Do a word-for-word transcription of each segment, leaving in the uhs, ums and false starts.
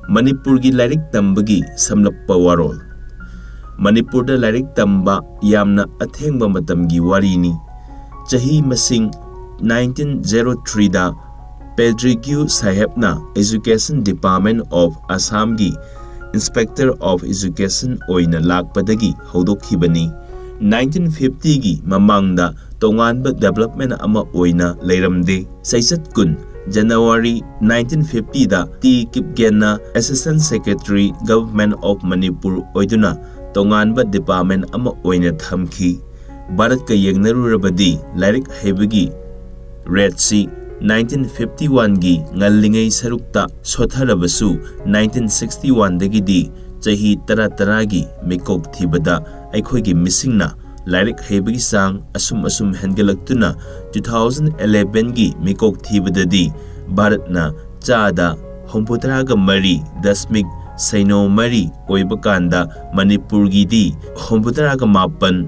ꯃꯅꯤꯄꯨꯔꯒꯤ ꯂꯥꯏꯔꯤꯛ ꯇꯝꯕꯒꯤ ꯁꯝꯂꯞꯄ ꯋꯥꯔꯣꯜ꯫ ꯃꯅꯤꯄꯨꯔꯗ ꯂꯥꯏꯔꯤꯛ ꯇꯝꯕ ꯌꯥꯝꯅ ꯑꯊꯦꯡꯕ ꯃꯇꯝꯒꯤ ꯋꯥꯔꯤꯅꯤ꯫ ꯆꯍꯤ ꯃꯁꯤꯡ nineteen zero threeꯗ ꯄꯦꯗ꯭ꯔꯤꯒ꯭ꯌꯨ ꯁꯥꯍꯦꯕꯅ Education Department of Assamꯒꯤ Inspector of Education ꯑꯣꯏꯅ ꯂꯥꯛꯄꯗꯒꯤ ꯍꯧꯗꯣꯛꯈꯤꯕꯅꯤ꯫ Nineteen fiftyꯒꯤ ꯃꯃꯥꯡꯗ ꯇꯣꯉꯥꯟꯕ development ꯑꯃ ꯑꯣꯏꯅ ꯂꯩꯔꯝꯗꯦ꯫ ꯆꯩꯆꯠ ꯀꯨꯟ, January nineteen fiftyꯗ ꯇꯤ ꯀꯤꯞꯒꯦꯟꯅ Assistant Secretary, Government of Manipur ꯑꯣꯏꯗꯨꯅ ꯇꯣꯉꯥꯟꯕ department ꯑꯃ ꯑꯣꯏꯅ ꯊꯝꯈꯤ꯫ ꯚꯥꯔꯠꯀ ꯌꯦꯡꯅꯔꯨꯔꯕꯗꯤ ꯂꯥꯏꯔꯤꯛ ꯍꯩꯕꯒꯤ rateꯁꯤ nineteen fifty oneꯒꯤ ꯉꯜꯂꯤꯉꯩ ꯁꯔꯨꯛꯇ ꯁꯣꯠꯊꯔꯕꯁꯨ, nineteen sixty oneꯗꯒꯤꯗꯤ ꯆꯍꯤ ꯇꯔꯥ ꯇꯔꯥꯒꯤ ꯃꯤꯀꯣꯛ ꯊꯤꯕꯗ ꯑꯩꯈꯣꯏꯒꯤ ꯃꯤꯁꯤꯡꯅ ꯂꯥꯏꯔꯤꯛ ꯍꯩꯕꯒꯤ ꯆꯥꯡ ꯑꯁꯨꯝ ꯑꯁꯨꯝ ꯍꯦꯟꯒꯠꯂꯛꯇꯨꯅ two thousand elevenꯒꯤ ꯃꯤꯀꯣꯛ ꯊꯤꯕꯗꯗꯤ ꯚꯥꯔꯠꯅ ꯆꯥꯗ ꯍꯨꯝꯐꯨꯇꯔꯥꯒ ꯃꯔꯤ ꯗꯁꯃꯤꯛ ꯁꯩꯅꯣ ꯃꯔꯤ ꯑꯣꯏꯕ ꯀꯥꯟꯗ ꯃꯅꯤꯄꯨꯔꯒꯤꯗꯤ ꯍꯨꯝꯐꯨꯇꯔꯥꯒ ꯃꯥꯄꯟ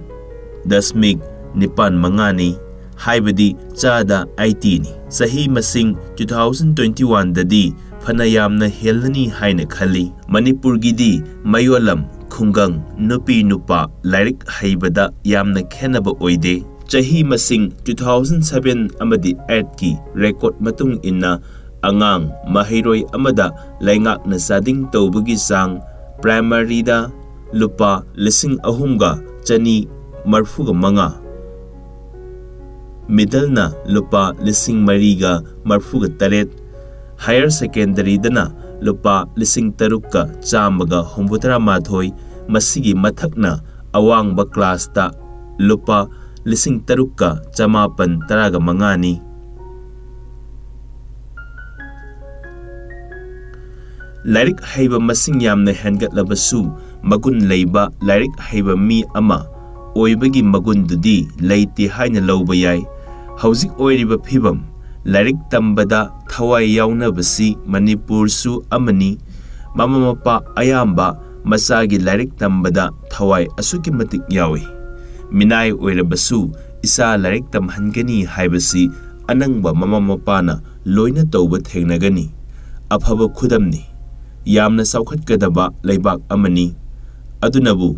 ꯗꯁꯃꯤꯛ ꯅꯤꯄꯥꯟ ꯃꯉꯥꯅꯤ, ꯍꯥꯏꯕꯗꯤ ꯆꯥꯗ eightyꯅꯤ꯫ ꯆꯍꯤ ꯃꯁꯤꯡ two thousand twenty oneꯗꯗꯤ ꯐꯅ ꯌꯥꯝꯅ ꯍꯦꯜꯂꯅꯤ ꯍꯥꯏꯅ ꯈꯜꯂꯤ꯫ ꯃꯅꯤꯄꯨꯔꯒꯤꯗꯤ ꯃꯌꯣꯜꯂꯝ, ꯈꯨꯡꯒꯪ, ꯅꯨꯄꯤ ꯅꯨꯄꯥ ꯂꯥꯏꯔꯤꯛ ꯍꯩꯕꯗ ꯌꯥꯝꯅ ꯈꯦꯟꯅꯕ ꯑꯣꯏꯗꯦ꯫ ꯆꯍꯤ ꯃꯁꯤꯡ two thousand seven ꯑꯃꯗꯤ eightꯀꯤ record ꯃꯇꯨꯡ ꯏꯟꯅ ꯑꯉꯥꯡ ꯃꯍꯩꯔꯣꯏ ꯑꯃꯗ ꯂꯩꯉꯥꯛꯅ ꯆꯥꯗꯤꯡ ꯇꯧꯕꯒꯤ ꯆꯥꯡ primaryꯗ ꯂꯨꯄꯥ ꯂꯤꯁꯤꯡ ꯑꯍꯨꯝꯒ ꯆꯅꯤ ꯃꯔꯐꯨꯒ ꯃꯉꯥ, middleꯅ ꯂꯨꯄꯥ ꯂꯤꯁꯤꯡ ꯃꯔꯤꯒ ꯃꯔꯐꯨꯒ ꯇꯔꯦꯠ, higher secondaryꯗꯅ ꯂꯨꯄꯥ ꯂꯤꯁꯤꯡ ꯇꯔꯨꯛꯀ ꯆꯥꯝꯃꯒ ꯍꯨꯝꯐꯨꯇꯔꯥ ꯃꯥꯊꯣꯏ, ꯃꯁꯤꯒꯤ ꯃꯊꯛꯅ ꯑꯋꯥꯡꯕ classꯇ ꯂꯨꯄꯥ ꯂꯤꯁꯤꯡ ꯇꯔꯨꯛꯀ ꯆꯃꯥꯄꯟ ꯇꯔꯥꯒ ꯃꯉꯥꯅꯤ꯫ ꯂꯥꯏꯔꯤꯛ ꯍꯩꯕ ꯃꯁꯤꯡ ꯌꯥꯝꯅ ꯍꯦꯟꯒꯠꯂꯕꯁꯨ, ꯃꯒꯨꯟ ꯂꯩꯕ ꯂꯥꯏꯔꯤꯛ ꯍꯩꯕ ꯃꯤ ꯑꯃ ꯑꯣꯏꯕꯒꯤ ꯃꯒꯨꯟꯗꯨꯗꯤ ꯂꯩꯇꯦ ꯍꯥꯏꯅ ꯂꯧꯕ ꯌꯥꯏ꯫ ꯍꯧꯖꯤꯛ ꯑꯣꯏꯔꯤꯕ ꯐꯤꯕꯝ, ꯂꯥꯏꯔꯤꯛ ꯇꯝꯕꯗ ꯊꯋꯥꯏ ꯌꯥꯎꯅꯕꯁꯤ ꯃꯅꯤꯄꯨꯔꯁꯨ ꯑꯃꯅꯤ꯫ ꯃꯃꯥ ꯃꯄꯥ ꯑꯌꯥꯝꯕ ꯃꯆꯥꯒꯤ ꯂꯥꯏꯔꯤꯛ ꯇꯝꯕꯗ ꯊꯋꯥꯏ ꯑꯁꯨꯛꯀꯤ ꯃꯇꯤꯛ ꯌꯥꯎꯏ꯫ ꯃꯤꯅꯥꯏ ꯑꯣꯏꯔꯕꯁꯨ ꯏꯆꯥ ꯂꯥꯏꯔꯤꯛ ꯇꯝꯍꯟꯒꯅꯤ ꯍꯥꯏꯕꯁꯤ ꯑꯅꯪꯕ ꯃꯃꯥ ꯃꯄꯥꯅ ꯂꯣꯏꯅ ꯇꯧꯕ ꯊꯦꯡꯅꯒꯅꯤ꯫ ꯑꯐꯕ ꯈꯨꯗꯝꯅꯤ꯫ ꯌꯥꯝꯅ ꯆꯥꯎꯈꯠꯀꯗꯕ ꯂꯩꯕꯥꯛ ꯑꯃꯅꯤ꯫ ꯑꯗꯨꯅꯕꯨ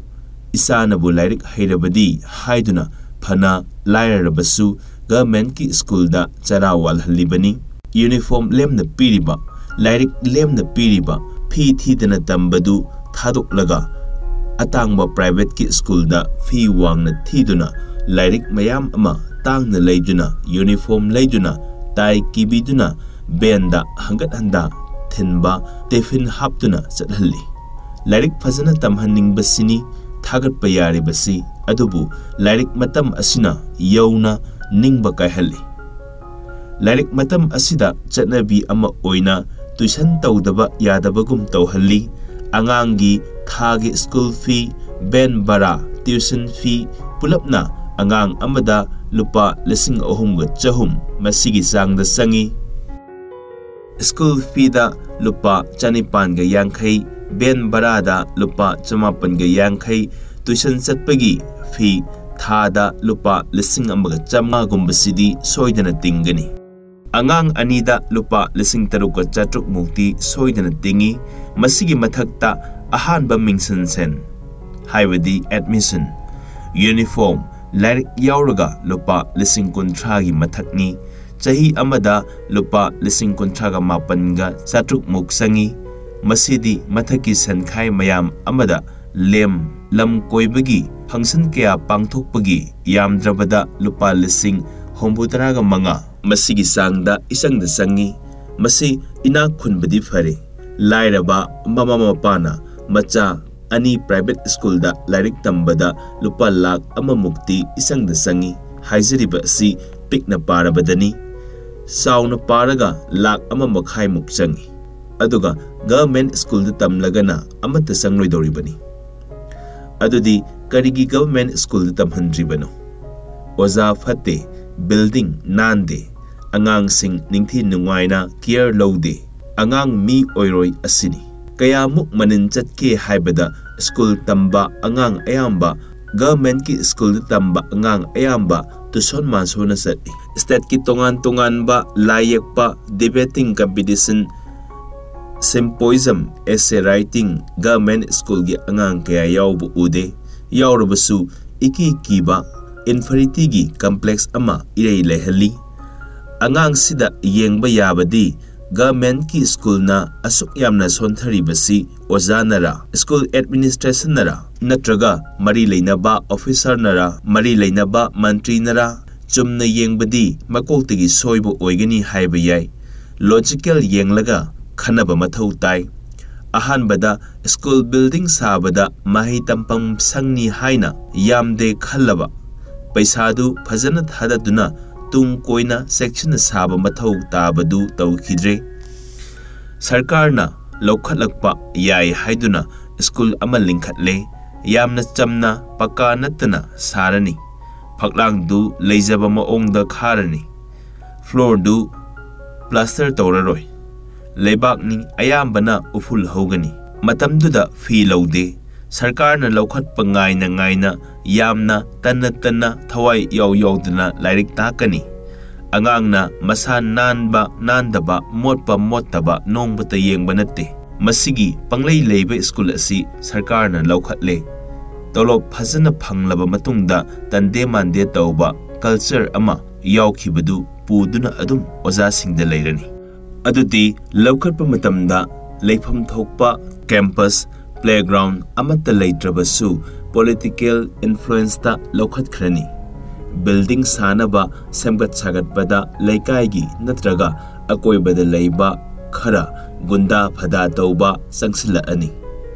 ꯏꯆꯥꯅꯕꯨ ꯂꯥꯏꯔꯤꯛ ꯍꯩꯔꯕꯗꯤ ꯍꯥꯏꯗꯨꯅ ꯐꯅ ꯂꯥꯏꯔꯔꯕꯁꯨ ꯒꯚꯔꯟꯃꯦꯟꯠꯀꯤ ꯁ꯭ꯀꯨꯜꯗ ꯆꯔꯥ ꯋꯥꯜꯍꯜꯂꯤꯕꯅꯤ꯫ ꯌꯨꯅꯤꯐꯣꯔꯝ ꯂꯦꯝꯅ ꯄꯤꯔꯤꯕ, ꯂꯥꯏꯔꯤꯛ ꯂꯦꯝꯅ ꯄꯤꯔꯤꯕ, ꯐꯤ ꯊꯤꯗꯅ ꯇꯝꯕꯗꯨ ꯊꯥꯗꯣꯛꯂꯒ ꯑꯇꯥꯡꯕ ꯄ꯭ꯔꯥꯏꯚꯦꯠꯀꯤ ꯁ꯭ꯀꯨꯜꯗ ꯐꯤ ꯋꯥꯡꯅ ꯊꯤꯗꯨꯅ ꯂꯥꯏꯔꯤꯛ ꯃꯌꯥꯝ ꯑꯃ ꯇꯥꯡꯅ ꯂꯩꯗꯨꯅ, ꯌꯨꯅꯤꯐꯣꯔꯝ ꯂꯩꯗꯨꯅ, ꯇꯥꯏ ꯀꯤꯕꯤꯗꯨꯅ, ꯚꯦꯟꯗ ꯍꯪꯒꯠ ꯍꯟꯗ ꯊꯤꯟꯕ, ꯇꯤꯐꯤꯟ ꯍꯥꯞꯇꯨꯅ ꯆꯠꯍꯜꯂꯤ꯫ ꯂꯥꯏꯔꯤꯛ ꯐꯖꯅ ꯇꯝꯍꯟꯅꯤꯡꯕꯁꯤꯅꯤ ꯊꯥꯒꯠꯄ ꯌꯥꯔꯤꯕꯁꯤ, ꯑꯗꯨꯕꯨ ꯂꯥꯏꯔꯤꯛ ꯃꯇꯝ ꯑꯁꯤꯅ ꯌꯧꯅ ꯅꯤꯡꯕ ꯀꯥꯏꯍꯜꯂꯤ꯫ ꯂꯥꯏꯔꯤꯛ ꯃꯇꯝ ꯑꯁꯤꯗ ꯆꯠꯅꯕꯤ ꯑꯃ ꯑꯣꯏꯅ ꯇꯨꯏꯁꯟ ꯇꯧꯗꯕ ꯌꯥꯗꯕꯒꯨꯝ ꯇꯧꯍꯜꯂꯤ꯫ ꯑꯉꯥꯡꯒꯤ ꯊꯥꯒꯤ ꯁ꯭ꯀꯨꯜ ꯐꯤ, ꯚꯦꯟ ꯚꯔꯥ, ꯇ꯭ꯌꯨꯁꯟ ꯐꯤ ꯄꯨꯂꯞꯅ ꯑꯉꯥꯡ ꯑꯃꯗ ꯂꯨꯄꯥ ꯂꯤꯁꯤꯡ ꯑꯍꯨꯝꯒ ꯆꯍꯨꯝ ꯃꯁꯤꯒꯤ ꯆꯥꯡꯗ ꯆꯪꯏ꯫ ꯁ꯭ꯀꯨꯜ ꯐꯤꯗ ꯂꯨꯄꯥ ꯆꯅꯤꯄꯥꯟꯒ ꯌꯥꯡꯈꯩ, ꯚꯦꯟ ꯚꯔꯥꯗ ꯂꯨꯄꯥ ꯆꯃꯥꯄꯟꯒ ꯌꯥꯡꯈꯩ, ꯇ꯭ꯌꯨꯁꯟ ꯆꯠꯄꯒꯤ ꯐꯤ ꯊꯥꯗ ꯂꯨꯄꯥ ꯂꯤꯁꯤꯡ ꯑꯃꯒ ꯆꯥꯝꯃꯉꯥꯒꯨꯝꯕꯁꯤꯗꯤ ꯁꯣꯏꯗꯅ ꯇꯤꯡꯒꯅꯤ꯫ ꯑꯉꯥꯡ ꯑꯅꯤꯗ ꯂꯨꯄꯥ ꯂꯤꯁꯤꯡ ꯇꯔꯨꯛꯀ ꯆꯥꯇ꯭ꯔꯨꯛ ꯃꯨꯛꯇꯤ ꯁꯣꯏꯗꯅ ꯇꯤꯡꯏ꯫ ꯃꯁꯤꯒꯤ ꯃꯊꯛꯇ ꯑꯍꯥꯟꯕ ꯃꯤꯡꯁꯟ ꯁꯦꯟ, ꯍꯥꯏꯕꯗꯤ ꯑꯦꯗꯃꯤꯁꯟ, ꯌꯨꯅꯤꯐꯣꯔꯝ, ꯂꯥꯏꯔꯤꯛ ꯌꯥꯎꯔꯒ ꯂꯨꯄꯥ ꯂꯤꯁꯤꯡ ꯀꯨꯟꯊ꯭ꯔꯥꯒꯤ ꯃꯊꯛꯅꯤ꯫ ꯆꯍꯤ ꯑꯃꯗ ꯂꯨꯄꯥ ꯂꯤꯁꯤꯡ ꯀꯨꯟꯊ꯭ꯔꯥꯒ ꯃꯥꯄꯟꯒ ꯆꯥꯇ꯭ꯔꯨꯛ ꯃꯨꯛ ꯆꯪꯏ꯫ ꯃꯁꯤꯗꯤ ꯃꯊꯛꯀꯤ ꯁꯦꯟꯈꯥꯏ ꯃꯌꯥꯝ ꯑꯃꯗ ꯂꯦꯝ, ꯂꯝ ꯀꯣꯏꯕꯒꯤ ꯐꯪꯁꯟ ꯀꯌꯥ ꯄꯥꯡꯊꯣꯛꯄꯒꯤ ꯌꯥꯝꯗ꯭ꯔꯕꯗ ꯂꯨꯄꯥ ꯂꯤꯁꯤꯡ ꯍꯨꯝꯐꯨꯇꯔꯥꯒ ꯃꯉꯥ ꯃꯁꯤꯒꯤ ꯆꯥꯡꯗ ꯏꯆꯪꯗ ꯆꯪꯏ꯫ ꯃꯁꯤ ꯏꯅꯥꯛ ꯈꯨꯟꯕꯗꯤ ꯐꯔꯦ, ꯂꯥꯏꯔꯕ ꯃꯃꯥ ꯃꯄꯥꯅ ꯃꯆꯥ ꯑꯅꯤ ꯄ꯭ꯔꯥꯏꯚꯦꯠ ꯁ꯭ꯀꯨꯜꯗ ꯂꯥꯏꯔꯤꯛ ꯇꯝꯕꯗ ꯂꯨꯄꯥ ꯂꯥꯈ ꯑꯃꯃꯨꯛꯇꯤ ꯏꯆꯪꯗ ꯆꯪꯏ ꯍꯥꯏꯖꯔꯤꯕ ꯑꯁꯤ ꯄꯤꯛꯅ ꯄꯥꯔꯕꯗꯅꯤ꯫ ꯆꯥꯎꯅ ꯄꯥꯔꯒ ꯂꯥꯈ ꯑꯃ ꯃꯈꯥꯏꯃꯨꯛ ꯆꯪꯏ꯫ ꯑꯗꯨꯒ ꯒꯚꯔꯟꯃꯦꯟꯠ ꯁ꯭ꯀꯨꯜꯗ ꯇꯝꯂꯒꯅ ꯑꯃꯠꯇ ꯆꯪꯂꯣꯏꯗꯧꯔꯤꯕꯅꯤ꯫ ꯑꯗꯨꯗꯤ ꯀꯔꯤꯒꯤ ꯒꯚꯔꯟꯃꯦꯟꯠ ꯁ꯭ꯀꯨꯜꯗ ꯇꯝꯍꯟꯗ꯭ꯔꯤꯕꯅꯣ? ꯑꯣꯖꯥ ꯐꯠꯇꯦ, ꯕꯤꯜꯗꯤꯡ ꯅꯥꯟꯗꯦ, ꯑꯉꯥꯡꯁꯤꯡ ꯅꯤꯡꯊꯤ ꯅꯨꯡꯉꯥꯏꯅ ꯀꯤꯌꯔ ꯂꯧꯗꯦ, ꯑꯉꯥꯡ ꯃꯤ ꯑꯣꯏꯔꯣꯏ ꯑꯁꯤꯅꯤ꯫ ꯀꯌꯥꯃꯨꯛ ꯃꯅꯤꯟ ꯆꯠꯀꯦ ꯍꯥꯏꯕꯗ ꯁ꯭ꯀꯨꯜ ꯇꯝꯕ ꯑꯉꯥꯡ ꯑꯌꯥꯝꯕ ꯒꯚꯔꯟꯃꯦꯟꯠꯀꯤ ꯁ꯭ꯀꯨꯜꯗ ꯇꯝꯕ ꯑꯉꯥꯡ ꯑꯌꯥꯝꯕ ꯇꯨꯁꯣꯟ ꯃꯥꯟꯁꯣꯟꯅ ꯆꯠꯂꯤ꯫ ꯁ꯭ꯇꯦꯠꯀꯤ ꯇꯣꯉꯥꯟ ꯇꯣꯉꯥꯟꯕ ꯂꯥꯏ ꯌꯦꯛꯄ, debating competition, Symposium, essay writing, government schoolꯒꯤ ꯑꯉꯥꯡ ꯀꯌꯥ ꯌꯥꯎꯕ ꯎꯗꯦ꯫ ꯌꯥꯎꯔꯕꯁꯨ ꯏꯀꯤ ꯀꯤꯕ inferiorityꯒꯤ complex ꯑꯃ ꯏꯔꯩ ꯂꯩꯍꯜꯂꯤ꯫ ꯑꯉꯥꯡꯁꯤꯗ ꯌꯦꯡꯕ ꯌꯥꯕꯗꯤ governmentꯀꯤ schoolꯅ ꯑꯁꯨꯛ ꯌꯥꯝꯅ ꯁꯣꯟꯊꯔꯤꯕꯁꯤ ꯑꯣꯖꯥꯅꯔ, school administrationꯅꯔ, ꯅꯠꯇ꯭ꯔꯒ ꯃꯔꯤ ꯂꯩꯅꯕ officerꯅꯔ, ꯃꯔꯤ ꯂꯩꯅꯕ ꯃꯟꯇ꯭ꯔꯤꯅꯔ? ꯆꯨꯝꯅ ꯌꯦꯡꯕꯗꯤ ꯃꯀꯣꯛꯇꯒꯤ ꯁꯣꯏꯕ ꯑꯣꯏꯒꯅꯤ ꯍꯥꯏꯕ ꯌꯥꯏ꯫ Logical ꯌꯦꯡꯂꯒ ꯈꯟꯅꯕ ꯃꯊꯧ ꯇꯥꯏ꯫ ꯑꯍꯥꯟꯕꯗ school building ꯁꯥꯕꯗ ꯃꯍꯩ ꯇꯝꯐꯝ ꯁꯪꯅꯤ ꯍꯥꯏꯅ ꯌꯥꯝꯗꯦ ꯈꯜꯂꯕ ꯄꯩꯁꯥꯗꯨ ꯐꯖꯅ ꯊꯥꯗꯗꯨꯅ ꯇꯨꯡ ꯀꯣꯏꯅ ꯆꯦꯛꯁꯤꯟꯅ ꯁꯥꯕ ꯃꯊꯧ ꯇꯥꯕꯗꯨ ꯇꯧꯈꯤꯗ꯭ꯔꯦ꯫ ꯁꯔꯀꯥꯔꯅ ꯂꯧꯈꯠꯂꯛꯄ ꯌꯥꯏ ꯍꯥꯏꯗꯨꯅ school ꯑꯃ ꯂꯤꯡꯈꯠꯂꯦ꯫ ꯌꯥꯝꯅ ꯆꯝꯅ ꯄꯀꯥ ꯅꯠꯇꯅ ꯁꯥꯔꯅꯤ꯫ ꯐꯛꯂꯥꯡꯗꯨ ꯂꯩꯖꯕ ꯃꯑꯣꯡꯗ ꯈꯥꯔꯅꯤ꯫ Floorꯗꯨ plaster ꯇꯧꯔꯔꯣꯏ꯫ ꯂꯩꯕꯥꯛꯅꯤ, ꯑꯌꯥꯝꯕꯅ ꯎꯐꯨꯜ ꯍꯧꯒꯅꯤ꯫ ꯃꯇꯝꯗꯨꯗ ꯐꯤ ꯂꯧꯗꯦ꯫ ꯁꯔꯀꯥꯔꯅ ꯂꯧꯈꯠꯄ ꯉꯥꯏꯅ ꯉꯥꯏꯅ ꯌꯥꯝꯅ ꯇꯟꯅ ꯇꯟꯅ ꯊꯋꯥꯏ ꯌꯥꯎ ꯌꯥꯎꯗꯅ ꯂꯥꯏꯔꯤꯛ ꯇꯥꯛꯀꯅꯤ꯫ ꯑꯉꯥꯡꯅ ꯃꯁꯥ ꯅꯥꯟꯕ ꯅꯥꯟꯗꯕ, ꯃꯣꯠꯄ ꯃꯣꯠꯇꯕ ꯅꯣꯡꯃꯇ ꯌꯦꯡꯕ ꯅꯠꯇꯦ꯫ ꯃꯁꯤꯒꯤ ꯄꯪꯂꯩ ꯂꯩꯕ school ꯑꯁꯤ ꯁꯔꯀꯥꯔꯅ ꯂꯧꯈꯠꯂꯦ꯫ ꯇꯣꯂꯣꯞ ꯐꯖꯅ ꯐꯪꯂꯕ ꯃꯇꯨꯡꯗ ꯇꯟꯗꯦ ꯃꯥꯟꯗꯦ ꯇꯧꯕ culture ꯑꯃ ꯌꯥꯎꯈꯤꯕꯗꯨ ꯄꯨꯗꯨꯅ ꯑꯗꯨꯝ ꯑꯣꯖꯥꯁꯤꯡꯗ ꯂꯩꯔꯅꯤ꯫ ꯑꯗꯨꯗꯤ ꯂꯧꯈꯠꯄ ꯃꯇꯝꯗ ꯂꯩꯐꯝ ꯊꯣꯛꯄ campus, playground ꯑꯃꯠꯇ ꯂꯩꯇ꯭ꯔꯕꯁꯨ political influenceꯇ ꯂꯧꯈꯠꯈ꯭ꯔꯅꯤ꯫ Building ꯁꯥꯅꯕ ꯁꯦꯝꯒꯠ ꯁꯥꯒꯠꯄꯗ ꯂꯩꯀꯥꯏꯒꯤ ꯅꯠꯇ꯭ꯔꯒ ꯑꯀꯣꯏꯕꯗ ꯂꯩꯕ ꯈꯔ ꯒꯨꯟꯗꯥ ꯐꯗꯥ ꯇꯧꯕ ꯆꯪꯁꯤꯜꯂꯛꯑꯅꯤ꯫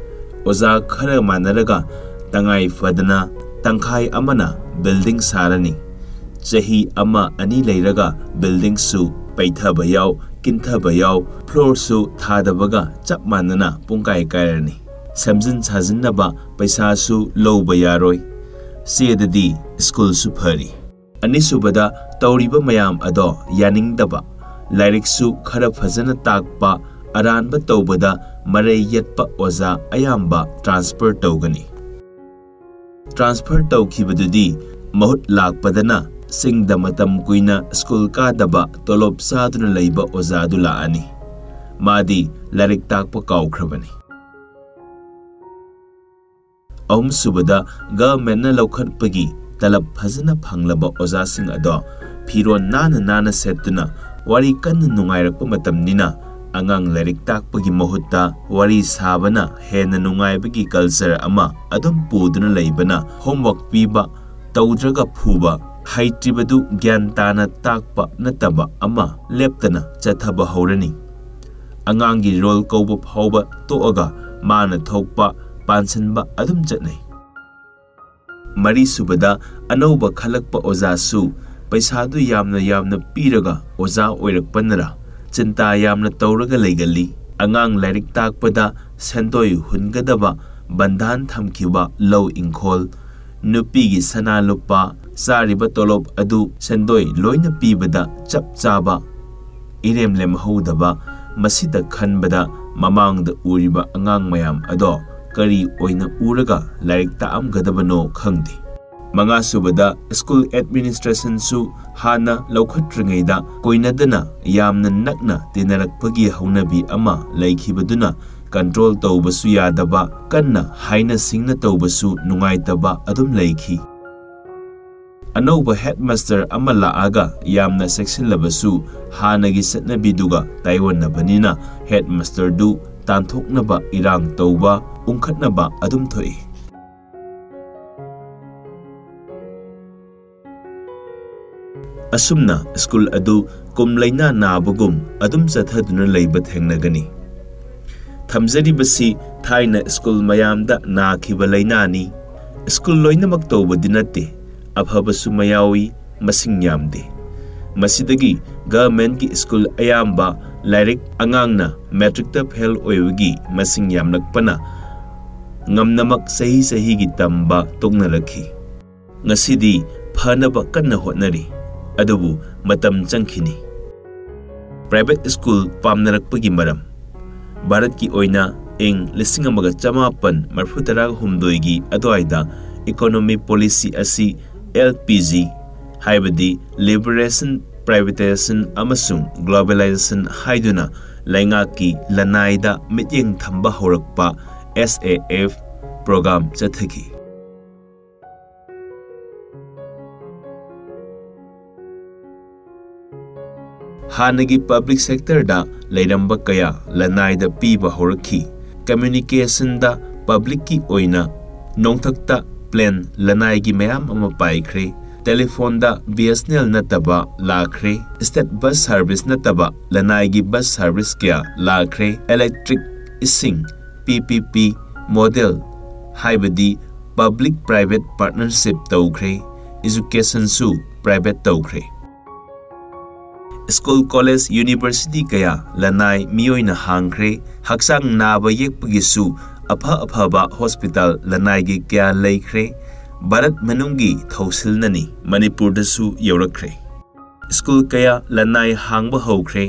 ꯑꯣꯖꯥ ꯈꯔ ꯃꯥꯟꯅꯔꯒ ꯇꯉꯥꯏ ꯐꯗꯅ ꯇꯪꯈꯥꯏ ꯑꯃꯅ building ꯁꯥꯔꯅꯤ꯫ ꯆꯍꯤ ꯑꯃ ꯑꯅꯤ ꯂꯩꯔꯒ buildingꯁꯨ ꯄꯩꯊꯕ ꯌꯥꯎ, ꯀꯤꯟꯊꯕ ꯌꯥꯎ, floorꯁꯨ ꯊꯥꯗꯕꯒ ꯆꯞ ꯃꯥꯟꯅꯅ ꯄꯨꯡꯀꯥꯏ ꯀꯥꯏꯔꯅꯤ꯫ ꯁꯦꯝꯖꯤꯟ ꯁꯥꯖꯤꯟꯅꯕ ꯄꯩꯁꯥꯁꯨ ꯂꯧꯕ ꯌꯥꯔꯣꯏ꯫ ꯆꯦꯗꯗꯤ schoolꯁꯨ ꯐꯔꯤ꯫ ꯑꯅꯤꯁꯨꯕꯗ, ꯇꯧꯔꯤꯕ ꯃꯌꯥꯝ ꯑꯗꯣ ꯌꯥꯅꯤꯡꯗꯕ, ꯂꯥꯏꯔꯤꯛꯁꯨ ꯈꯔ ꯐꯖꯅ ꯇꯥꯛꯄ, ꯑꯔꯥꯟꯕ ꯇꯧꯕꯗ ꯃꯔꯩ ꯌꯦꯠꯄ ꯑꯣꯖꯥ ꯑꯌꯥꯝꯕ transfer ꯇꯧꯒꯅꯤ꯫ Transfer ꯇꯧꯈꯤꯕꯗꯨꯗꯤ ꯃꯍꯨꯠ ꯂꯥꯛꯄꯗꯅ ꯆꯤꯡꯗ ꯃꯇꯝ ꯀꯨꯏꯅ school ꯀꯥꯗꯕ, ꯇꯣꯂꯣꯞ ꯆꯥꯗꯨꯅ ꯂꯩꯕ ꯑꯣꯖꯥꯗꯨ ꯂꯥꯛꯑꯅꯤ꯫ ꯃꯥꯗꯤ ꯂꯥꯏꯔꯤꯛ ꯇꯥꯛꯄ ꯀꯥꯎꯈ꯭ꯔꯕꯅꯤ꯫ ꯑꯍꯨꯝꯁꯨꯕꯗ, ꯒꯚꯔꯟꯃꯦꯟꯠꯅ ꯂꯧꯈꯠꯄꯒꯤ ꯇꯂꯕ ꯐꯖꯅ ꯐꯪꯂꯕ ꯑꯣꯖꯥꯁꯤꯡ ꯑꯗꯣ ꯐꯤꯔꯣꯜ ꯅꯥꯟꯅ ꯅꯥꯟꯅ ꯁꯦꯠꯇꯨꯅ ꯋꯥꯔꯤ ꯀꯟꯅ ꯅꯨꯡꯉꯥꯏꯔꯛꯄ ꯃꯇꯝꯅꯤꯅ, ꯑꯉꯥꯡ ꯂꯥꯏꯔꯤꯛ ꯇꯥꯛꯄꯒꯤ ꯃꯍꯨꯠꯇ ꯋꯥꯔꯤ ꯁꯥꯕꯅ ꯍꯦꯟꯅ ꯅꯨꯡꯉꯥꯏꯕꯒꯤ ꯀꯜꯆꯔ ꯑꯃ ꯑꯗꯨꯝ ꯄꯨꯗꯨꯅ ꯂꯩꯕꯅ, ꯍꯣꯝꯋꯔꯛ ꯄꯤꯕ, ꯇꯧꯗ꯭ꯔꯒ ꯐꯨꯕ, ꯍꯩꯇ꯭ꯔꯤꯕꯗꯨ ꯒ꯭ꯌꯥꯟ ꯇꯥꯅ ꯇꯥꯛꯄ ꯅꯠꯇꯕ ꯑꯃ ꯂꯦꯞꯇꯅ ꯆꯠꯊꯕ ꯍꯧꯔꯅꯤ꯫ ꯑꯉꯥꯡꯒꯤ ꯔꯣꯜ ꯀꯧꯕ ꯐꯥꯎꯕ ꯇꯣꯛꯑꯒ ꯃꯥꯅ ꯊꯣꯛꯄ ꯄꯥꯟꯁꯤꯟꯕ ꯑꯗꯨꯝ ꯆꯠꯅꯩ꯫ ꯃꯔꯤꯁꯨꯕꯗ, ꯑꯅꯧꯕ ꯈꯜꯂꯛꯄ ꯑꯣꯖꯥꯁꯨ ꯄꯩꯁꯥꯗꯨ ꯌꯥꯝꯅ ꯌꯥꯝꯅ ꯄꯤꯔꯒ ꯑꯣꯖꯥ ꯑꯣꯏꯔꯛꯄꯅꯔ ꯆꯤꯟꯇꯥ ꯌꯥꯝꯅ ꯇꯧꯔꯒ ꯂꯩꯒꯜꯂꯤ꯫ ꯑꯉꯥꯡ ꯂꯥꯏꯔꯤꯛ ꯇꯥꯛꯄꯗ ꯁꯦꯟꯗꯣꯏ ꯍꯨꯟꯒꯗꯕ ꯕꯟꯙꯥꯟ ꯊꯝꯈꯤꯕ ꯂꯧ ꯏꯪꯈꯣꯜ, ꯅꯨꯄꯤꯒꯤ ꯁꯅꯥ ꯂꯨꯄꯥ, ꯆꯥꯔꯤꯕ ꯇꯣꯂꯣꯞ ꯑꯗꯨ ꯁꯦꯟꯗꯣꯏ ꯂꯣꯏꯅ ꯄꯤꯕꯗ ꯆꯞ ꯆꯥꯕ ꯏꯔꯦꯝ ꯂꯦꯝꯍꯧꯗꯕ, ꯃꯁꯤꯗ ꯈꯟꯕꯗ ꯃꯃꯥꯡꯗ ꯎꯔꯤꯕ ꯑꯉꯥꯡ ꯃꯌꯥꯝ ꯑꯗꯣ ꯀꯔꯤ ꯑꯣꯏꯅ ꯎꯔꯒ ꯂꯥꯏꯔꯤꯛ ꯇꯥꯛꯑꯝꯒꯗꯕꯅꯣ ꯈꯪꯗꯦ꯫ ꯃꯉꯥꯁꯨꯕꯗ, ꯁ꯭ꯀꯨꯜ ꯑꯦꯗꯃꯤꯅꯤꯁꯇ꯭ꯔꯦꯁꯟꯁꯨ ꯍꯥꯟꯅ ꯂꯧꯈꯠꯇ꯭ꯔꯤꯉꯩꯗ ꯀꯣꯏꯅꯗꯅ ꯌꯥꯝꯅ ꯅꯛꯅ ꯇꯤꯟꯅꯔꯛꯄꯒꯤ ꯍꯧꯅꯕꯤ ꯑꯃ ꯂꯩꯈꯤꯕꯗꯨꯅ ꯀꯟꯇ꯭ꯔꯣꯜ ꯇꯧꯕꯁꯨ ꯌꯥꯗꯕ, ꯀꯟꯅ ꯍꯥꯏꯅ ꯁꯤꯡꯅ ꯇꯧꯕꯁꯨ ꯅꯨꯡꯉꯥꯏꯇꯕ ꯑꯗꯨꯝ ꯂꯩꯈꯤ꯫ ꯑꯅꯧꯕ ꯍꯦꯗꯃꯥꯁꯇꯔ ꯑꯃ ꯂꯥꯛꯑꯒ ꯌꯥꯝꯅ ꯆꯦꯛꯁꯤꯜꯂꯕꯁꯨ ꯍꯥꯟꯅꯒꯤ ꯆꯠꯅꯕꯤꯗꯨꯒ ꯇꯥꯏꯑꯣꯟꯅꯕꯅꯤꯅ ꯍꯦꯗꯃꯥꯁꯇꯔꯗꯨ ꯇꯥꯟꯊꯣꯛꯅꯕ ꯏꯔꯥꯡ ꯇꯧꯕ, ꯎꯪꯈꯠꯅꯕ ꯑꯗꯨꯝ ꯊꯣꯛꯏ꯫ ꯑꯁꯨꯝꯅ ꯁ꯭ꯀꯨꯜ ꯑꯗꯨ ꯀꯨꯝ ꯂꯩꯅꯥ ꯅꯥꯕꯒꯨꯝ ꯑꯗꯨꯝ ꯆꯠꯊꯗꯨꯅ ꯂꯩꯕ ꯊꯦꯡꯅꯒꯅꯤ꯫ ꯊꯝꯖꯔꯤꯕꯁꯤ ꯊꯥꯏꯅ ꯁ꯭ꯀꯨꯜ ꯃꯌꯥꯝꯗ ꯅꯥꯈꯤꯕ ꯂꯩꯅꯥꯅꯤ꯫ ꯁ꯭ꯀꯨꯜ ꯂꯣꯏꯅꯃꯛ ꯇꯧꯕꯗꯤ ꯅꯠꯇꯦ, ꯑꯐꯕꯁꯨ ꯃꯌꯥꯎꯏ, ꯃꯁꯤꯡ ꯌꯥꯝꯗꯦ꯫ ꯃꯁꯤꯗꯒꯤ ꯒꯚꯔꯟꯃꯦꯟꯠꯀꯤ ꯁ꯭ꯀꯨꯜ ꯑꯌꯥꯝꯕ ꯂꯥꯏꯔꯤꯛ ꯑꯉꯥꯡꯅ ꯃꯦꯇ꯭ꯔꯤꯛꯇ ꯐꯦꯜ ꯑꯣꯏꯕꯒꯤ ꯃꯁꯤꯡ ꯌꯥꯝꯂꯛꯄꯅ ꯉꯝꯅꯃꯛ ꯆꯍꯤ ꯆꯍꯤꯒꯤ ꯇꯝꯕ ꯇꯣꯛꯅꯔꯛꯈꯤ꯫ ꯉꯁꯤꯗꯤ ꯐꯅꯕ ꯀꯟꯅ ꯍꯣꯠꯅꯔꯤ, ꯑꯗꯨꯕꯨ ꯃꯇꯝ ꯆꯪꯈꯤꯅꯤ꯫ ꯄ꯭ꯔꯥꯏꯚꯦꯠ ꯁ꯭ꯀꯨꯜ ꯄꯥꯝꯅꯔꯛꯄꯒꯤ ꯃꯔꯝ꯫ ꯚꯥꯔꯠꯀꯤ ꯑꯣꯏꯅ ꯏꯪ ꯂꯤꯁꯤꯡ ꯑꯃꯒ ꯆꯃꯥꯄꯟ ꯃꯔꯤꯐꯨ ꯇꯔꯥ ꯍꯨꯝꯗꯣꯏꯒꯤ ꯑꯗꯨꯋꯥꯏꯗ ꯏꯀꯣꯅꯣꯃꯤ ꯄꯣꯂꯤꯁꯤ ꯑꯁꯤ L P G, ꯍꯥꯏꯕꯗꯤ Liberation, Privatization ꯑꯃꯁꯨꯡ Globalization ꯍꯥꯏꯗꯨꯅ ꯂꯩꯉꯥꯛꯀꯤ ꯂꯅꯥꯏꯗ ꯃꯤꯠꯌꯦꯡ ꯊꯝꯕ ꯍꯧꯔꯛꯄ, S A F program ꯆꯠꯊꯈꯤ꯫ ꯍꯥꯟꯅꯒꯤ public sectorꯗ ꯂꯩꯔꯝꯕ ꯀꯌꯥ ꯂꯅꯥꯏꯗ ꯄꯤꯕ ꯍꯧꯔꯛꯈꯤ꯫ Communicationꯗ publicꯀꯤ ꯑꯣꯏꯅ ꯅꯣꯡꯊꯛꯇ plane ꯂꯅꯥꯏꯒꯤ ꯃꯌꯥꯝ ꯑꯃ ꯄꯥꯏꯈ꯭ꯔꯦ꯫ Telephoneꯗ B S N L ꯅꯠꯇꯕ ꯂꯥꯛꯈ꯭ꯔꯦ꯫ State bus service ꯅꯠꯇꯕ ꯂꯅꯥꯏꯒꯤ bus service ꯀꯌꯥ ꯂꯥꯛꯈ꯭ꯔꯦ꯫ Electric, ꯏꯁꯤꯡ, P P P model, ꯍꯥꯏꯕꯗꯤ public private partnership ꯇꯧꯈ꯭ꯔꯦ꯫ Educationꯁꯨ private ꯇꯧꯈ꯭ꯔꯦ꯫ School, college, university ꯀꯌꯥ ꯂꯅꯥꯏ ꯃꯤꯑꯣꯏꯅ ꯍꯥꯡꯈ꯭ꯔꯦ꯫ ꯍꯛꯆꯥꯡ ꯅꯥꯕ ꯌꯦꯛꯄꯒꯤꯁꯨ ꯑꯐ ꯑꯐꯕ hospital ꯂꯅꯥꯏꯒꯤ ꯀꯌꯥ ꯂꯩꯈ꯭ꯔꯦ꯫ ꯚꯥꯔꯠ ꯃꯅꯨꯡꯒꯤ ꯊꯧꯁꯤꯜꯅꯅꯤ, ꯃꯅꯤꯄꯨꯔꯗꯁꯨ ꯌꯧꯔꯛꯈ꯭ꯔꯦ꯫ School ꯀꯌꯥ ꯂꯅꯥꯏ ꯍꯥꯡꯕ ꯍꯧꯈ꯭ꯔꯦ꯫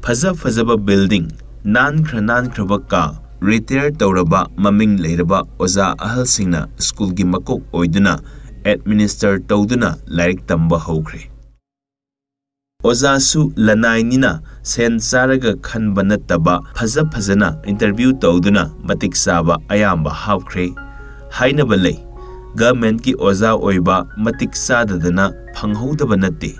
ꯐꯖ ꯐꯖꯕ building, ꯅꯥꯟꯈ꯭ꯔ ꯅꯥꯟꯈ꯭ꯔꯕ ꯀꯥ, retire ꯇꯧꯔꯕ ꯃꯃꯤꯡ ꯂꯩꯔꯕ ꯑꯣꯖꯥ ꯑꯍꯜꯁꯤꯡꯅ schoolꯒꯤ ꯃꯀꯣꯛ ꯑꯣꯏꯗꯨꯅ administer ꯇꯧꯗꯨꯅ ꯂꯥꯏꯔꯤꯛ ꯇꯝꯕ ꯍꯧꯈ꯭ꯔꯦ꯫ ꯑꯣꯖꯥꯁꯨ ꯂꯅꯥꯏꯅꯤꯅ ꯁꯦꯟ ꯆꯥꯔꯒ ꯈꯟꯕ ꯅꯠꯇꯕ, ꯐꯖ ꯐꯖꯅ interview ꯇꯧꯗꯨꯅ ꯃꯇꯤꯛ ꯆꯥꯕ ꯑꯌꯥꯝꯕ ꯍꯥꯞꯈ꯭ꯔꯦ꯫ ꯍꯥꯏꯅꯕ ꯂꯩ, governmentꯀꯤ ꯑꯣꯖꯥ ꯑꯣꯏꯕ ꯃꯇꯤꯛ ꯆꯥꯗꯗꯅ ꯐꯪꯍꯧꯗꯕ ꯅꯠꯇꯦ,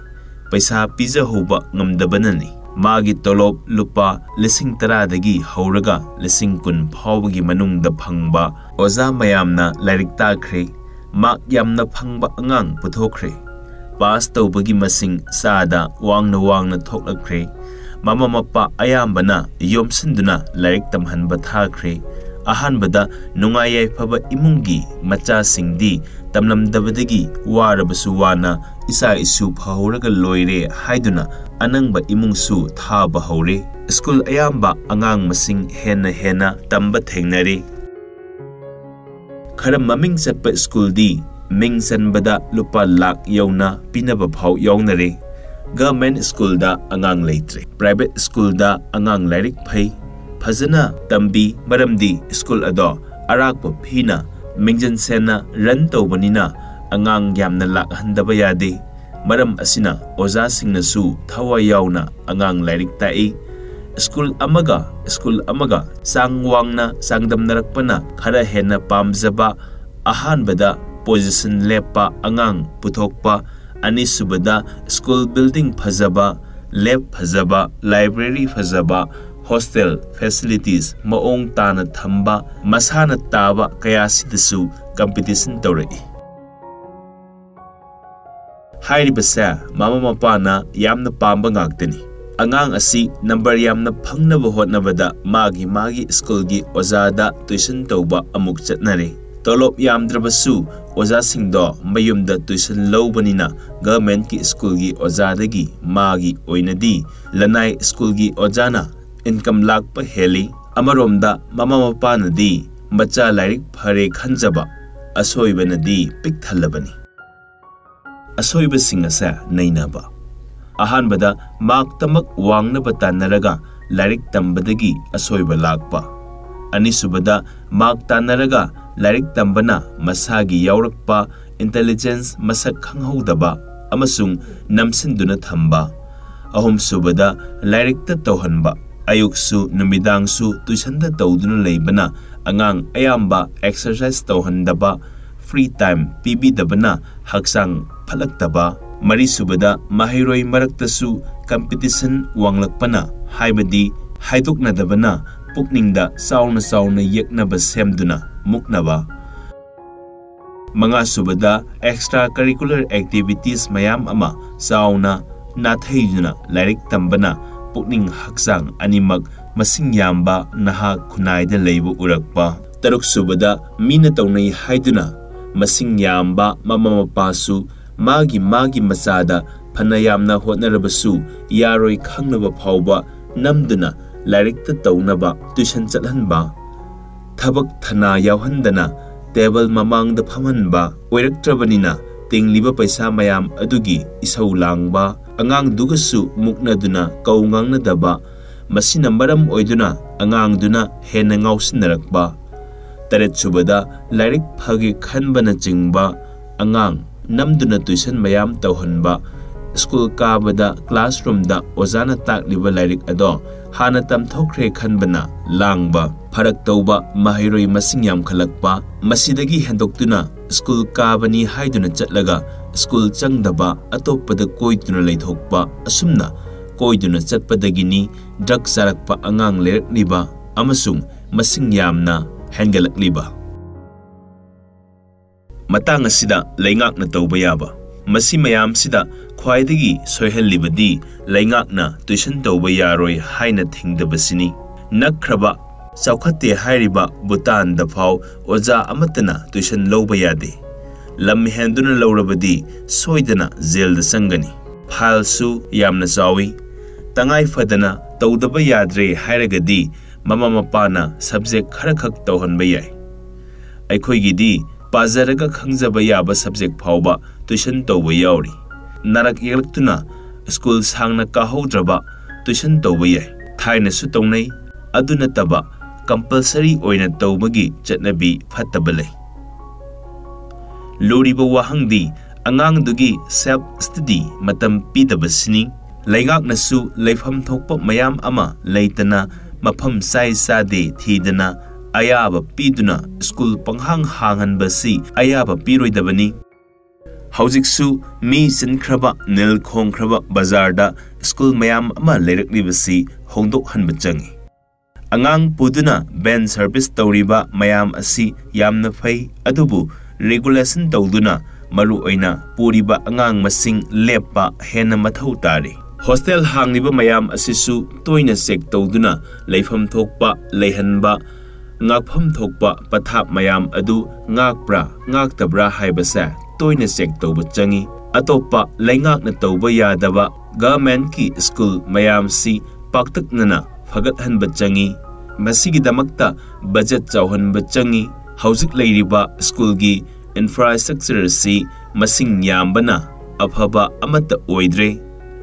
ꯄꯩꯁꯥ ꯄꯤꯖꯍꯧꯕ ꯉꯝꯗꯕꯅꯅꯤ꯫ ꯃꯥꯒꯤ ꯇꯣꯂꯣꯞ ꯂꯨꯄꯥ ꯂꯤꯁꯤꯡ ꯇꯔꯥꯗꯒꯤ ꯍꯧꯔꯒ ꯂꯤꯁꯤꯡ ꯀꯨꯟ ꯐꯥꯎꯕꯒꯤ ꯃꯅꯨꯡꯗ ꯐꯪꯕ ꯑꯣꯖꯥ ꯃꯌꯥꯝꯅ ꯂꯥꯏꯔꯤꯛ ꯇꯥꯛꯈ꯭ꯔꯦ꯫ Mark ꯌꯥꯝꯅ ꯐꯪꯕ ꯑꯉꯥꯡ ꯄꯨꯊꯣꯛꯈ꯭ꯔꯦ꯫ Pass ꯇꯧꯕꯒꯤ ꯃꯁꯤꯡ ꯆꯥꯗ ꯋꯥꯡꯅ ꯋꯥꯡꯅ ꯊꯣꯛꯂꯛꯈ꯭ꯔꯦ꯫ ꯃꯃꯥ ꯃꯄꯥ ꯑꯌꯥꯝꯕꯅ ꯌꯣꯝꯁꯤꯟꯗꯨꯅ ꯂꯥꯏꯔꯤꯛ ꯇꯝꯍꯟꯕ ꯊꯥꯈ꯭ꯔꯦ꯫ ꯑꯍꯥꯟꯕꯗ ꯅꯨꯡꯉꯥꯏ ꯌꯥꯏꯐꯕ ꯏꯃꯨꯡꯒꯤ ꯃꯆꯥꯁꯤꯡꯗꯤ ꯇꯝꯂꯝꯗꯕꯗꯒꯤ ꯋꯥꯔꯕꯁꯨ ꯋꯥꯅ ꯏꯆꯥ ꯏꯁꯨ ꯐꯍꯧꯔꯒ ꯂꯣꯏꯔꯦ ꯍꯥꯏꯗꯨꯅ ꯑꯅꯪꯕ ꯏꯃꯨꯡꯁꯨ ꯊꯥꯕ ꯍꯧꯔꯦ꯫ School ꯑꯌꯥꯝꯕ ꯑꯉꯥꯡ ꯃꯁꯤꯡ ꯍꯦꯟꯅ ꯍꯦꯟꯅ ꯇꯝꯕ ꯊꯦꯡꯅꯔꯦ꯫ ꯈꯔ ꯃꯃꯤꯡ ꯆꯠꯄ schoolꯗꯤ ꯃꯤꯡ ꯆꯟꯕꯗ ꯂꯨꯄꯥ ꯂꯥꯈ ꯌꯧꯅ ꯄꯤꯅꯕ ꯐꯥꯎ ꯌꯥꯎꯅꯔꯦ꯫ Government schoolꯗ ꯑꯉꯥꯡ ꯂꯩꯇ꯭ꯔꯦ꯫ Private schoolꯗ ꯑꯉꯥꯡ ꯂꯥꯏꯔꯤꯛ ꯐꯩ, ꯐꯖꯅ ꯇꯝꯕꯤ, ꯃꯔꯝꯗꯤ school ꯑꯗꯣ ꯑꯔꯥꯛꯄ ꯐꯤꯅ ꯃꯤꯡꯖꯟ ꯁꯦꯟꯅ run ꯇꯧꯕꯅꯤꯅ ꯑꯉꯥꯡ ꯌꯥꯝꯅ ꯂꯥꯛꯍꯟꯗꯕ ꯌꯥꯗꯦ꯫ ꯃꯔꯝ ꯑꯁꯤꯅ ꯑꯣꯖꯥꯁꯤꯡꯅꯁꯨ ꯊꯋꯥꯏ ꯌꯥꯎꯅ ꯑꯉꯥꯡ ꯂꯥꯏꯔꯤꯛ ꯇꯥꯛꯏ꯫ ꯁ꯭ꯀꯨꯜ ꯑꯃꯒ ꯁ꯭ꯀꯨꯜ ꯑꯃꯒ ꯆꯥꯡ ꯋꯥꯡꯅ ꯆꯥꯡꯗꯝꯅꯔꯛꯄꯅ ꯈꯔ ꯍꯦꯟꯅ ꯄꯥꯝꯖꯕ, ꯑꯍꯥꯟꯕꯗ ꯄꯣꯖꯤꯁꯟ ꯂꯦꯞꯄ ꯑꯉꯥꯡ ꯄꯨꯊꯣꯛꯄ, ꯑꯅꯤꯁꯨꯕꯗ ꯁ꯭ꯀꯨꯜ ꯕꯤꯜꯗꯤꯡ ꯐꯖꯕ, ꯂꯦꯕ ꯐꯖꯕ, ꯂꯥꯏꯕ꯭ꯔꯦꯔꯤ ꯐꯖꯕ, ꯍꯣꯁꯇꯦꯜ ꯐꯦꯁꯤꯂꯤꯇꯤꯁ ꯃꯑꯣꯡ ꯇꯥꯅ ꯊꯝꯕ, ꯃꯁꯥꯅ ꯇꯥꯕ ꯀꯌꯥꯁꯤꯗꯁꯨ ꯀꯝꯄꯤꯇꯤꯁꯟ ꯇꯧꯔꯛꯏ꯫ ꯍꯥꯏꯔꯤꯕꯁꯦ ꯃꯃꯥ ꯃꯄꯥꯅ ꯌꯥꯝꯅ ꯄꯥꯝꯕ ꯉꯥꯛꯇꯅꯤ꯫ ꯑꯉꯥꯡ ꯑꯁꯤ ꯅꯝꯕꯔ ꯌꯥꯝꯅ ꯐꯪꯅꯕ ꯍꯣꯠꯅꯕꯗ ꯃꯥꯒꯤ ꯃꯥꯒꯤ ꯁ꯭ꯀꯨꯜꯒꯤ ꯑꯣꯖꯥꯗ ꯇꯨꯏꯁꯟ ꯇꯧꯕ ꯑꯃꯨꯛ ꯆꯠꯅꯔꯦ꯫ ꯇꯣꯂꯣꯞ ꯌꯥꯝꯗ꯭ꯔꯕꯁꯨ ꯑꯣꯖꯥꯁꯤꯡꯗꯣ ꯃꯌꯨꯝꯗ ꯇꯨꯏꯁꯟ ꯂꯧꯕꯅꯤꯅ ꯒꯚꯔꯟꯃꯦꯟꯠꯀꯤ ꯁ꯭ꯀꯨꯜꯒꯤ ꯑꯣꯖꯥꯗꯒꯤ ꯃꯥꯒꯤ ꯑꯣꯏꯅꯗꯤ ꯂꯅꯥꯏ ꯁ꯭ꯀꯨꯜꯒꯤ ꯑꯣꯖꯥꯅ ꯏꯟꯀꯝ ꯂꯥꯛꯄ ꯍꯦꯜꯂꯤ꯫ ꯑꯃꯔꯣꯝꯗ ꯃꯃꯥ ꯃꯄꯥꯅꯗꯤ ꯃꯆꯥ ꯂꯥꯏꯔꯤꯛ ꯐꯔꯦ ꯈꯟꯖꯕ, ꯑꯁꯣꯏꯕꯅꯗꯤ ꯄꯤꯛ ꯊꯜꯂꯕꯅꯤ꯫ ꯑꯁꯣꯏꯕꯁꯤꯡ ꯑꯁꯦ ꯅꯩꯅꯕ꯫ ꯑꯍꯥꯟꯕꯗ ꯃꯥꯔꯛꯇꯃꯛ ꯋꯥꯡꯅꯕ ꯇꯥꯟꯅꯔꯒ ꯂꯥꯏꯔꯤꯛ ꯇꯝꯕꯗꯒꯤ ꯑꯁꯣꯏꯕ ꯂꯥꯛꯄ꯫ ꯑꯅꯤꯁꯨꯕꯗ ꯃꯥꯔꯛ ꯇꯥꯟꯅꯔꯒ ꯂꯥꯏꯔꯤꯛ ꯇꯝꯕꯅ ꯃꯁꯥꯒꯤ ꯌꯥꯎꯔꯛꯄ ꯏꯟꯇꯦꯂꯤꯖꯦꯟꯁ ꯃꯁꯛ ꯈꯪꯍꯧꯗꯕ ꯑꯃꯁꯨꯡ ꯅꯝꯁꯤꯟꯗꯨꯅ ꯊꯝꯕ꯫ ꯑꯍꯨꯝꯁꯨꯕꯗ ꯂꯥꯏꯔꯤꯛꯇ ꯇꯧꯍꯟꯕ꯫ ꯑꯌꯨꯛꯁꯨ ꯅꯨꯃꯤꯗꯥꯡꯁꯨ ꯇꯨꯏꯁꯟꯗ ꯇꯧꯗꯨꯅ ꯂꯩꯕꯅ ꯑꯉꯥꯡ ꯑꯌꯥꯝꯕ ꯑꯦꯛꯁꯔꯁꯥꯏꯁ ꯇꯧꯍꯟꯗꯕ, ꯐ꯭ꯔꯤ ꯇꯥꯏꯝ ꯄꯤꯕꯤꯗꯕꯅ ꯍꯛꯆꯥꯡ ꯐꯠꯂꯛꯇꯕ꯫ ꯃꯔꯤꯁꯨꯕꯗ ꯃꯍꯩꯔꯣꯏ ꯃꯔꯛꯇꯁꯨ ꯀꯝꯄꯤꯇꯤꯁꯟ ꯋꯥꯡꯂꯛꯄꯅ, ꯍꯥꯏꯕꯗꯤ ꯍꯥꯏꯗꯣꯛꯅꯗꯕꯅ ꯄꯨꯛꯅꯤꯡꯗ ꯆꯥꯎꯅ ꯆꯥꯎꯅ ꯌꯦꯛꯅꯕ ꯁꯦꯝꯗꯨꯅ ꯃꯨꯛꯅꯕ꯫ ꯃꯉꯥꯁꯨꯕꯗ ꯑꯦꯛꯁꯇ꯭ꯔꯥ ꯀꯔꯤꯀꯨꯂꯔ ꯑꯦꯛꯇꯤꯚꯤꯇꯤꯁ ꯃꯌꯥꯝ ꯑꯃ ꯆꯥꯎꯅ ꯅꯥꯊꯩꯗꯨꯅ ꯂꯥꯏꯔꯤꯛ ꯇꯝꯕꯅ ꯄꯨꯛꯅꯤꯡ ꯍꯛꯆꯥꯡ ꯑꯅꯤꯃꯛ ꯃꯁꯤꯡ ꯌꯥꯝꯕ ꯅꯍꯥ ꯈꯨꯟꯅꯥꯏꯗ ꯂꯩꯕ ꯎꯔꯛꯄ꯫ ꯇꯔꯨꯛꯁꯨꯕꯗ ꯃꯤꯅ ꯇꯧꯅꯩ ꯍꯥꯏꯗꯨꯅ ꯃꯁꯤꯡ ꯌꯥꯝꯕ ꯃꯃꯥ ꯃꯄꯥꯁꯨ ꯃꯥꯒꯤ ꯃꯥꯒꯤ ꯃꯆꯥꯗ ꯐꯅ ꯌꯥꯝꯅ ꯍꯣꯠꯅꯔꯕꯁꯨ ꯌꯥꯔꯣꯏ ꯈꯪꯂꯕ ꯐꯥꯎꯕ ꯅꯝꯗꯨꯅ ꯂꯥꯏꯔꯤꯛꯇ ꯇꯧꯅꯕ ꯇꯨꯏꯁꯟ ꯆꯠꯍꯟꯕ꯫ ꯊꯕꯛ ꯊꯅꯥ ꯌꯥꯎꯍꯟꯗꯅ ꯇꯦꯕꯜ ꯃꯃꯥꯡꯗ ꯐꯝꯍꯟꯕ ꯑꯣꯏꯔꯛꯇ꯭ꯔꯕꯅꯤꯅ ꯇꯤꯡꯂꯤꯕ ꯄꯩꯁꯥ ꯃꯌꯥꯝ ꯑꯗꯨꯒꯤ ꯏꯁꯧ ꯂꯥꯡꯕ, ꯑꯉꯥꯡꯗꯨꯒꯁꯨ ꯃꯨꯛꯅꯗꯨꯅ ꯀꯧ ꯉꯥꯡꯅꯗꯕ, ꯃꯁꯤꯅ ꯃꯔꯝ ꯑꯣꯏꯗꯨꯅ ꯑꯉꯥꯡꯗꯨꯅ ꯍꯦꯟꯅ ꯉꯥꯎꯁꯤꯟꯅꯔꯛꯄ꯫ ꯇꯔꯦꯠꯁꯨꯕꯗ ꯂꯥꯏꯔꯤꯛ ꯐꯒꯦ ꯈꯟꯕꯅꯆꯤꯡꯕ ꯑꯉꯥꯡ ꯅꯝꯗꯨꯅ ꯇꯨꯏꯁꯟ ꯃꯌꯥꯝ ꯇꯧꯍꯟꯕ, ꯁ꯭ꯀꯨꯜ ꯀꯥꯕꯗ ꯀ꯭ꯂꯥꯁꯔꯨꯝꯗ ꯑꯣꯖꯥꯅ ꯇꯥꯛꯂꯤꯕ ꯂꯥꯏꯔꯤꯛ ꯑꯗꯣ ꯍꯥꯟꯅ ꯇꯝꯊꯣꯛꯈ꯭ꯔꯦ ꯈꯟꯕꯅ ꯂꯥꯡꯕ, ꯐꯔꯛ ꯇꯧꯕ, ꯃꯍꯩꯔꯣꯏ ꯃꯁꯤꯡ ꯌꯥꯝꯈꯠꯂꯛꯄ, ꯃꯁꯤꯗꯒꯤ ꯍꯦꯟꯗꯣꯛꯇꯨꯅ ꯁ꯭ꯀꯨꯜ ꯀꯥꯕꯅꯤ ꯍꯥꯏꯗꯨꯅ ꯆꯠꯂꯒ ꯁ꯭ꯀꯨꯜ ꯆꯪꯗꯕ, ꯑꯇꯣꯞꯄꯗ ꯀꯣꯏꯗꯨꯅ ꯂꯩꯊꯣꯛꯄ, ꯑꯁꯨꯝꯅ ꯀꯣꯏꯗꯨꯅ ꯆꯠꯄꯗꯒꯤꯅꯤ ꯗ꯭ꯔꯒ ꯆꯥꯔꯛꯄ ꯑꯉꯥꯡ ꯂꯩꯔꯛꯂꯤꯕ ꯑꯃꯁꯨꯡ ꯃꯁꯤꯡ ꯌꯥꯝꯅ ꯍꯦꯟꯒꯠꯂꯛꯂꯤꯕ꯫ ꯃꯇꯥꯡ ꯑꯁꯤꯗ ꯂꯩꯉꯥꯛꯅ ꯇꯧꯕ ꯌꯥꯕ꯫ ꯃꯁꯤ ꯃꯌꯥꯝꯁꯤꯗ ꯈ꯭ꯋꯥꯏꯗꯒꯤ ꯁꯣꯏꯍꯜꯂꯤꯕꯗꯤ ꯂꯩꯉꯥꯛꯅ ꯇꯨꯏꯁꯟ ꯇꯧꯕ ꯌꯥꯔꯣꯏ ꯍꯥꯏꯅ ꯊꯤꯡꯗꯕꯁꯤꯅꯤ꯫ ꯅꯛꯈ꯭ꯔꯕ, ꯆꯥꯎꯈꯠꯇꯦ ꯍꯥꯏꯔꯤꯕ ꯚꯨꯇꯥꯟꯗ ꯐꯥꯎ ꯑꯣꯖꯥ ꯑꯃꯠꯇꯅ ꯇꯨꯏꯁꯟ ꯂꯧꯕ ꯌꯥꯗꯦ꯫ ꯂꯝ ꯍꯦꯟꯗꯨꯅ ꯂꯧꯔꯕꯗꯤ ꯁꯣꯏꯗꯅ ꯖꯦꯜꯗ ꯆꯪꯒꯅꯤ꯫ ꯐꯥꯏꯜꯁꯨ ꯌꯥꯝꯅ ꯆꯥꯎꯏ꯫ ꯇꯉꯥꯏ ꯐꯗꯅ ꯇꯧꯗꯕ ꯌꯥꯗ꯭ꯔꯦ ꯍꯥꯏꯔꯒꯗꯤ ꯃꯃꯥ ꯃꯄꯥꯅ ꯁꯕꯖꯦꯛ ꯈꯔꯈꯛ ꯇꯧꯍꯟꯕ ꯌꯥꯏ꯫ ꯑꯩꯈꯣꯏꯒꯤꯗꯤ ꯄꯥꯖꯔꯒ ꯈꯪꯖꯕ ꯌꯥꯕ ꯁꯕꯖꯦꯛ ꯐꯥꯎꯕ ꯇꯨꯏꯁꯟ ꯇꯧꯕ ꯌꯥꯎꯔꯤ꯫ ꯅꯥꯔꯛ ꯌꯦꯛꯂꯛꯇꯨꯅ ꯁ꯭ꯀꯨꯜ ꯁꯥꯡꯅ ꯀꯥꯍꯧꯗ꯭ꯔꯕ ꯇꯨꯏꯁꯟ ꯇꯧꯕ ꯌꯥꯏ꯫ ꯊꯥꯏꯅꯁꯨ ꯇꯧꯅꯩ꯫ ꯑꯗꯨ ꯅꯠꯇꯕ ꯀꯝꯄꯜꯁꯔꯤ ꯑꯣꯏꯅ ꯇꯧꯕꯒꯤ ꯆꯠꯅꯕꯤ ꯐꯠꯇꯕ ꯂꯩ꯫ ꯂꯨꯔꯤꯕ ꯋꯥꯍꯪꯗꯤ ꯑꯉꯥꯡꯗꯨꯒꯤ ꯁꯦꯜꯐ ꯁ꯭ꯇꯗꯤ ꯃꯇꯝ ꯄꯤꯗꯕꯁꯤꯅꯤ꯫ ꯂꯩꯉꯥꯛꯅꯁꯨ ꯂꯩꯐꯝ ꯊꯣꯛꯄ ꯃꯌꯥꯝ ꯑꯃ ꯂꯩꯇꯅ ꯃꯐꯝ ꯆꯥꯏ ꯆꯥꯗꯦ ꯊꯤꯗꯅ ꯑꯌꯥꯕ ꯄꯤꯗꯨꯅ ꯁ꯭ꯀꯨꯜ ꯄꯪꯍꯥꯡ ꯍꯥꯡꯍꯟꯕꯁꯤ ꯑꯌꯥꯕ ꯄꯤꯔꯣꯏꯗꯕꯅꯤ꯫ ꯍꯧꯖꯤꯛꯁꯨ ꯃꯤ ꯆꯤꯟꯈ꯭ꯔꯕ, ꯅꯤꯜ ꯈꯣꯡꯈ꯭ꯔꯕ ꯕꯖꯥꯔꯗ ꯁ꯭ꯀꯨꯜ ꯃꯌꯥꯝ ꯑꯃ ꯂꯩꯔꯛꯂꯤꯕꯁꯤ ꯍꯣꯡꯗꯣꯛꯍꯟꯕ ꯆꯪꯏ꯫ ꯑꯉꯥꯡ ꯄꯨꯗꯨꯅ ꯚꯦꯟ ꯁꯔꯚꯤꯁ ꯇꯧꯔꯤꯕ ꯃꯌꯥꯝ ꯑꯁꯤ ꯌꯥꯝꯅ ꯐꯩ, ꯑꯗꯨꯕꯨ ꯔꯤꯒꯨꯂꯦꯁꯟ ꯇꯧꯗꯨꯅ ꯃꯔꯨꯑꯣꯏꯅ ꯄꯨꯔꯤꯕ ꯑꯉꯥꯡ ꯃꯁꯤꯡ ꯂꯦꯞꯄ ꯍꯦꯟꯅ ꯃꯊꯧ ꯇꯥꯔꯤ꯫ ꯍꯣꯁꯇꯦꯜ ꯍꯥꯡꯂꯤꯕ ꯃꯌꯥꯝ ꯑꯁꯤꯁꯨ ꯇꯣꯏꯅ ꯆꯦꯛ ꯇꯧꯗꯨꯅ ꯂꯩꯐꯝ ꯊꯣꯛꯄ ꯂꯩꯍꯟꯕ, ꯉꯥꯛꯐꯝ ꯊꯣꯛꯄ ꯄꯊꯥꯞ ꯃꯌꯥꯝ ꯑꯗꯨ ꯉꯥꯛꯄ꯭ꯔꯥ ꯉꯥꯛꯇꯕ꯭ꯔꯥ ꯍꯥꯏꯕꯁꯦ ꯇꯣꯏꯅ ꯆꯦꯛ ꯇꯧꯕ ꯆꯪꯏ꯫ ꯑꯇꯣꯞꯄ ꯂꯩꯉꯥꯛꯅ ꯇꯧꯕ ꯌꯥꯗꯕ ꯒꯚꯔꯟꯃꯦꯟꯠꯀꯤ ꯁ꯭ꯀꯨꯜ ꯃꯌꯥꯝꯁꯤ ꯄꯥꯛꯇꯛꯅꯅ ꯐꯒꯠꯍꯟꯕ ꯆꯪꯏ꯫ ꯃꯁꯤꯒꯤꯗꯃꯛꯇ ꯕꯖꯦꯠ ꯆꯥꯎꯍꯟꯕ ꯆꯪꯏ꯫ ꯍꯧꯖꯤꯛ ꯂꯩꯔꯤꯕ ꯁ꯭ꯀꯨꯜꯒꯤ ꯏꯟꯐ꯭ꯔꯥꯁ꯭ꯇ꯭ꯔꯛꯆꯔ ꯑꯁꯤ ꯃꯁꯤꯡ ꯌꯥꯝꯕꯅ ꯑꯐꯕ ꯑꯃꯠꯇ ꯑꯣꯏꯗ꯭ꯔꯦ꯫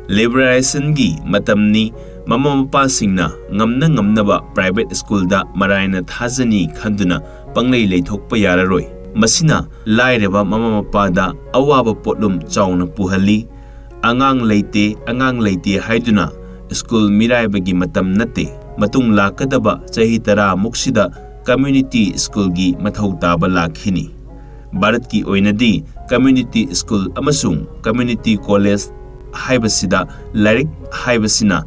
ꯂꯤꯕꯔꯦꯂꯥꯏꯖꯦꯁꯟꯒꯤ ꯃꯇꯝꯅꯤ꯫ ꯃꯃꯥ ꯃꯄꯥꯁꯤꯡꯅ ꯉꯝꯅ ꯉꯝꯅꯕ ꯄ꯭ꯔꯥꯏꯚꯦꯠ ꯁ꯭ꯀꯨꯜꯗ ꯃꯔꯥꯏꯅ ꯊꯥꯖꯅꯤ ꯈꯟꯗꯨꯅ ꯄꯪꯂꯩ ꯂꯩꯊꯣꯛꯄ ꯌꯥꯔꯔꯣꯏ꯫ ꯃꯁꯤꯅ ꯂꯥꯏꯔꯕ ꯃꯃꯥ ꯃꯄꯥꯗ ꯑꯋꯥꯕ ꯄꯣꯠꯂꯨꯝ ꯆꯥꯎꯅ ꯄꯨꯍꯜꯂꯤ꯫ ꯑꯉꯥꯡ ꯂꯩꯇꯦ, ꯑꯉꯥꯡ ꯂꯩꯇꯦ ꯍꯥꯏꯗꯨꯅ ꯁ꯭ꯀꯨꯜ ꯃꯤꯔꯥꯏꯕꯒꯤ ꯃꯇꯝ ꯅꯠꯇꯦ꯫ ꯃꯇꯨꯡ ꯂꯥꯛꯀꯗꯕ ꯆꯍꯤ ꯇꯔꯥ ꯃꯨꯛꯁꯤꯗ ꯀꯝꯃ꯭ꯌꯨꯅꯤꯇꯤ ꯁ꯭ꯀꯨꯜꯒꯤ ꯃꯊꯧ ꯇꯥꯕ ꯂꯥꯛꯈꯤꯅꯤ꯫ ꯚꯥꯔꯠꯀꯤ ꯑꯣꯏꯅꯗꯤ ꯀꯝꯃ꯭ꯌꯨꯅꯤꯇꯤ ꯁ꯭ꯀꯨꯜ ꯑꯃꯁꯨꯡ ꯀꯝꯃ꯭ꯌꯨꯅꯤꯇꯤ ꯀꯣꯂꯦꯖ ꯍꯥꯏꯕꯁꯤꯗ ꯂꯥꯏꯔꯤꯛ ꯍꯥꯏꯕꯁꯤꯅ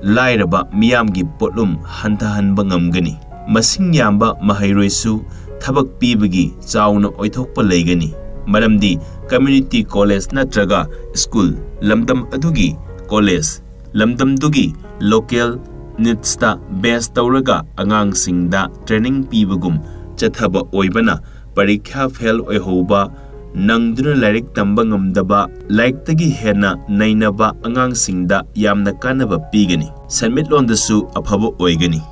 ꯂꯥꯏꯔꯕ ꯃꯤꯌꯥꯝꯒꯤ ꯄꯣꯠꯂꯨꯝ ꯍꯟꯊꯍꯟꯕ ꯉꯝꯒꯅꯤ꯫ ꯃꯁꯤꯡ ꯌꯥꯝꯕ ꯃꯍꯩꯔꯣꯏꯁꯨ ꯊꯕꯛ ꯄꯤꯕꯒꯤ ꯆꯥꯎꯅ ꯑꯣꯏꯊꯣꯛꯄ ꯂꯩꯒꯅꯤ, ꯃꯔꯝꯗꯤ ꯀꯝꯃ꯭ꯌꯨꯅꯤꯇꯤ ꯀꯣꯂꯦꯖ ꯅꯠꯇ꯭ꯔꯒ ꯁ꯭ꯀꯨꯜ, ꯂꯝꯗꯝ ꯑꯗꯨꯒꯤ ꯀꯣꯂꯦꯖ, ꯂꯝꯗꯝꯗꯨꯒꯤ ꯂꯣꯀꯦꯜ ꯅꯤꯗꯁꯇ ꯕꯦꯖ ꯇꯧꯔꯒ ꯑꯉꯥꯡꯁꯤꯡꯗ ꯇ꯭ꯔꯦꯅꯤꯡ ꯄꯤꯕꯒꯨꯝ ꯆꯠꯊꯕ ꯑꯣꯏꯕꯅ, ꯄꯔꯤꯈ꯭ꯌꯥ ꯐꯦꯜ ꯑꯣꯏꯍꯧꯕ, ꯅꯪꯗꯨꯅ ꯂꯥꯏꯔꯤꯛ ꯇꯝꯕ ꯉꯝꯗꯕ, ꯂꯥꯏꯔꯤꯛꯇꯒꯤ ꯍꯦꯟꯅ ꯅꯩꯅꯕ ꯑꯉꯥꯡꯁꯤꯡꯗ ꯌꯥꯝꯅ ꯀꯥꯟꯅꯕ ꯄꯤꯒꯅꯤ꯫ ꯁꯦꯟꯃꯤꯠꯂꯣꯟꯗꯁꯨ ꯑꯐꯕ ꯑꯣꯏꯒꯅꯤ꯫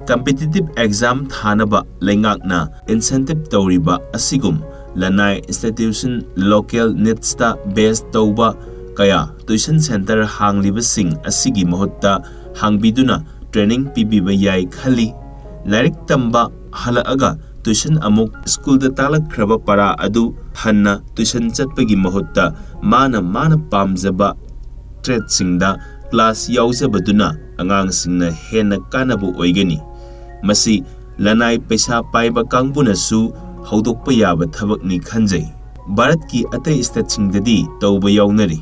ꯀꯝꯄꯤꯇꯤꯇꯤꯚ ꯑꯦꯛꯖꯥꯝ ꯊꯥꯅꯕ ꯂꯩꯉꯥꯛꯅ ꯏꯟꯁꯦꯟꯇꯤꯚ ꯇꯧꯔꯤꯕ ꯑꯁꯤꯒꯨꯝ ꯂꯅꯥꯏ ꯏꯟꯁꯇꯤꯇ꯭ꯌꯨꯁꯟ ꯂꯣꯀꯦꯜ ꯅꯤꯗꯁꯇ ꯕꯦꯖ ꯇꯧꯕ ꯀꯌꯥ ꯇ꯭ꯌꯨꯁꯟ ꯁꯦꯟꯇꯔ ꯍꯥꯡꯂꯤꯕꯁꯤꯡ ꯑꯁꯤꯒꯤ ꯃꯍꯨꯠꯇ ꯍꯥꯡꯕꯤꯗꯨꯅ ꯇ꯭ꯔꯦꯅꯤꯡ ꯄꯤꯕꯤꯕ ꯌꯥꯏ ꯈꯜꯂꯤ꯫ ꯂꯥꯏꯔꯤꯛ ꯇꯝꯕ ꯍꯜꯂꯛꯑꯒ ꯇ꯭ꯌꯨꯁꯟ ꯑꯃꯨꯛ ꯁ꯭ꯀꯨꯜꯗ ꯇꯥꯛꯂꯛꯈ꯭ꯔꯕ ꯄꯔꯥ ꯑꯗꯨ ꯍꯟꯅ ꯇ꯭ꯌꯨꯁꯟ ꯆꯠꯄꯒꯤ ꯃꯍꯨꯠꯇ ꯃꯥꯅ ꯃꯥꯅ ꯄꯥꯝꯖꯕ ꯇ꯭ꯔꯦꯗꯁꯤꯡꯗ ꯀ꯭ꯂꯥꯁ ꯌꯥꯎꯖꯕꯗꯨꯅ ꯑꯉꯥꯡꯁꯤꯡꯅ ꯍꯦꯟꯅ ꯀꯥꯟꯅꯕ ꯑꯣꯏꯒꯅꯤ꯫ ꯃꯁꯤ ꯂꯅꯥꯏ ꯄꯩꯁꯥ ꯄꯥꯏꯕ ꯀꯥꯡꯕꯨꯅꯁꯨ ꯍꯧꯗꯣꯛꯄ ꯌꯥꯕ ꯊꯕꯛꯅꯤ ꯈꯟꯖꯩ꯫ ꯚꯥꯔꯠꯀꯤ ꯑꯇꯩ ꯁ꯭ꯇꯦꯠꯁꯤꯡꯗꯗꯤ ꯇꯧꯕ ꯌꯥꯎꯅꯔꯤ꯫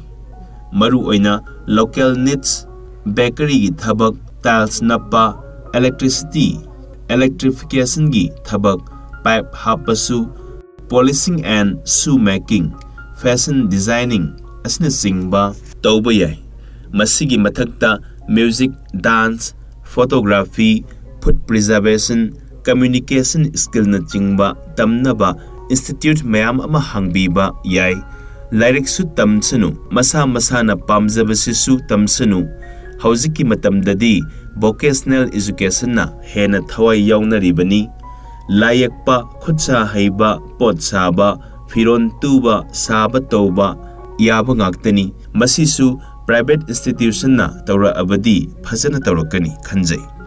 ꯃꯔꯨꯑꯣꯏꯅ ꯂꯣꯀꯦꯜ ꯅꯤꯗꯁ, ꯕꯦꯀꯔꯤꯒꯤ ꯊꯕꯛ, ꯇꯥꯏꯜꯁ ꯅꯞꯄ, ꯏꯂꯦꯛꯇ꯭ꯔꯤꯁꯤꯇꯤ, ꯏꯂꯦꯛꯇ꯭ꯔꯤꯐꯤꯀꯦꯁꯟꯒꯤ ꯊꯕꯛ, ꯄꯥꯏꯞ ꯍꯥꯞꯄꯁꯨ, polishing and shoe making, fashion designing ꯑꯁꯤꯅꯆꯤꯡꯕ ꯇꯧꯕ ꯌꯥꯏ꯫ ꯃꯁꯤꯒꯤ ꯃꯊꯛꯇ music, dance, photography, food preservation, communication ꯁ꯭ꯀꯤꯜꯅꯆꯤꯡꯕ ꯇꯝꯅꯕ ꯏꯟꯁꯇꯤꯇ꯭ꯌꯨꯠ ꯃꯌꯥꯝ ꯑꯃ ꯍꯥꯡꯕꯤꯕ ꯌꯥꯏ꯫ ꯂꯥꯏꯔꯤꯛꯁꯨ ꯇꯝꯁꯅꯨ, ꯃꯁꯥ ꯃꯁꯥꯅ ꯄꯥꯝꯖꯕꯁꯤꯁꯨ ꯇꯝꯁꯅꯨ꯫ ꯍꯧꯖꯤꯛꯀꯤ ꯃꯇꯝꯗꯗꯤ ꯚꯣꯀꯦꯁꯅꯦꯜ ꯑꯦꯖꯨꯀꯦꯁꯟꯅ ꯍꯦꯟꯅ ꯊꯋꯥꯏ ꯌꯥꯎꯅꯔꯤꯕꯅꯤ꯫ ꯂꯥꯏ ꯌꯦꯛꯄ, ꯈꯨꯠ ꯁꯥ ꯍꯩꯕ, ꯄꯣꯠ ꯁꯥꯕ, ꯐꯤꯔꯣꯟ ꯇꯨꯕ, ꯁꯥꯕ ꯇꯧꯕ ꯌꯥꯕ ꯉꯥꯛꯇꯅꯤ꯫ ꯃꯁꯤꯁꯨ ꯄ꯭ꯔꯥꯏꯚꯦꯠ ꯏꯟꯁꯇꯤꯇ꯭ꯌꯨꯁꯟꯅ ꯇꯧꯔꯛꯑꯕꯗꯤ ꯐꯖꯅ ꯇꯧꯔꯛꯀꯅꯤ ꯈꯟꯖꯩ꯫